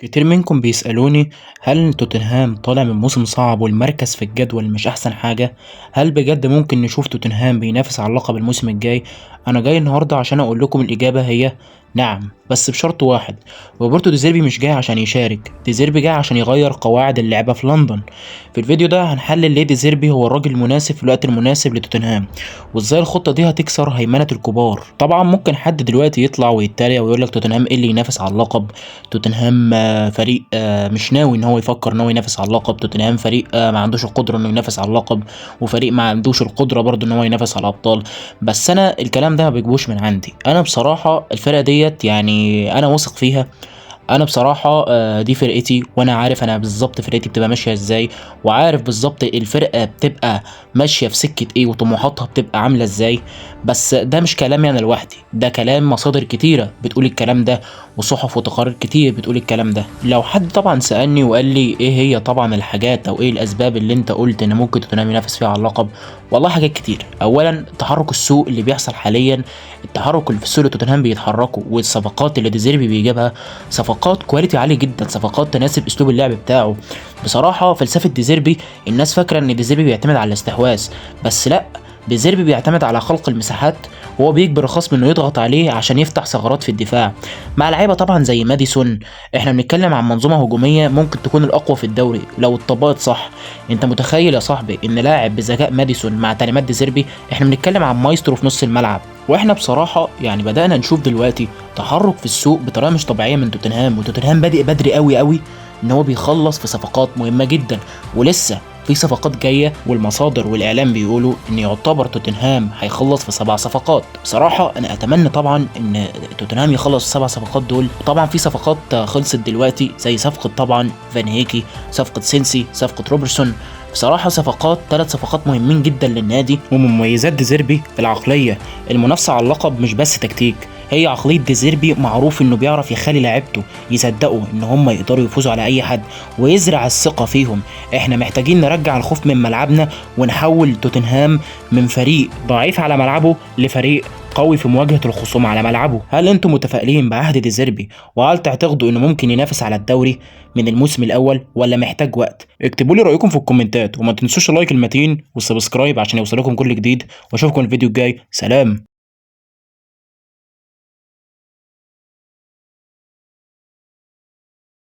كتير منكم بيسألوني هل توتنهام طالع من موسم صعب والمركز في الجدول مش أحسن حاجة؟ هل بجد ممكن نشوف توتنهام بينافس على اللقب الموسم الجاي؟ أنا جاي النهاردة عشان أقول لكم الإجابة هي نعم، بس بشرط واحد. روبرتو ديزيربي مش جاي عشان يشارك، ديزيربي جاي عشان يغير قواعد اللعبة في لندن. في الفيديو ده هنحلل ليه ديزيربي هو الراجل المناسب في الوقت المناسب لتوتنهام، وازاي الخطة دي هتكسر هيمنة الكبار. طبعا ممكن حد دلوقتي يطلع ويتريق ويقول لك توتنهام ايه اللي ينافس على اللقب؟ توتنهام فريق مش ناوي ان هو يفكر ان هو ينافس على اللقب، توتنهام فريق ما عندوش القدرة انه ينافس على اللقب، وفريق ما عندوش القدرة برضه ان هو ينافس على الابطال. بس انا الكلام ده ما بيجيبوش من عندي، انا بصراحة الفرقة ديت يعني انا واثق فيها. انا بصراحة دي فرقتي، وانا عارف انا بالظبط فرقتي بتبقى ماشية ازاي، وعارف بالظبط الفرقة بتبقى ماشية في سكة ايه وطموحاتها بتبقى عامله ازاي. بس ده مش كلامي انا لوحدي، ده كلام مصادر كتيرة بتقول الكلام ده، وصحف وتقارير كتير بتقول الكلام ده. لو حد طبعا سالني وقال لي ايه هي طبعا الحاجات او ايه الاسباب اللي انت قلت ان ممكن توتنهام ينافس فيها على اللقب، والله حاجات كتير. اولا تحرك السوق اللي بيحصل حاليا، التحرك اللي في السوق اللي توتنهام بيتحركه، والصفقات اللي ديزيربي بيجيبها، صفقات quality عالي جدا، صفقات تناسب اسلوب اللعب بتاعه. بصراحة فلسفة ديزيربي، الناس فاكره ان ديزيربي بيعتمد على الاستحواذ، بس لا، ديزيربي بيعتمد على خلق المساحات، وهو بيجبر الخصم انه يضغط عليه عشان يفتح ثغرات في الدفاع مع لعيبة طبعا زي ماديسون. احنا بنتكلم عن منظومة هجومية ممكن تكون الاقوى في الدوري لو اتطبقت صح. انت متخيل يا صاحبي ان لاعب بذكاء ماديسون مع تعليمات ديزيربي، احنا بنتكلم عن مايسترو في نص الملعب. واحنا بصراحة يعني بدانا نشوف دلوقتي تحرك في السوق بطريقة مش طبيعية من توتنهام، وتوتنهام بادئ بدري قوي قوي ان هو بيخلص في صفقات مهمة جدا، ولسه في صفقات جاية، والمصادر والاعلام بيقولوا ان يعتبر توتنهام هيخلص في 7 صفقات. بصراحة انا اتمنى طبعا ان توتنهام يخلص ال7 صفقات دول. وطبعا في صفقات خلصت دلوقتي زي صفقة طبعا فان هيكي، صفقة سينسي، صفقة روبرتسون. بصراحة صفقات، 3 صفقات مهمين جدا للنادي. ومميزات ديزيربي العقلية، المنافسة على اللقب مش بس تكتيك، هي عقلية ديزيربي. معروف انه بيعرف يخلي لعيبته يصدقوا ان هم يقدروا يفوزوا على اي حد، ويزرع الثقة فيهم. احنا محتاجين نرجع الخوف من ملعبنا، ونحول توتنهام من فريق ضعيف على ملعبه لفريق قوي في مواجهة الخصوم على ملعبه. هل انتم متفائلين بعهد ديزيربي؟ وهل تعتقدوا انه ممكن ينافس على الدوري من الموسم الاول ولا محتاج وقت؟ اكتبوا لي رأيكم في الكومنتات، وما تنسوش ال like المتين وال subscribe عشان يوصلكم كل جديد، واشوفكم الفيديو الجاي. سلام.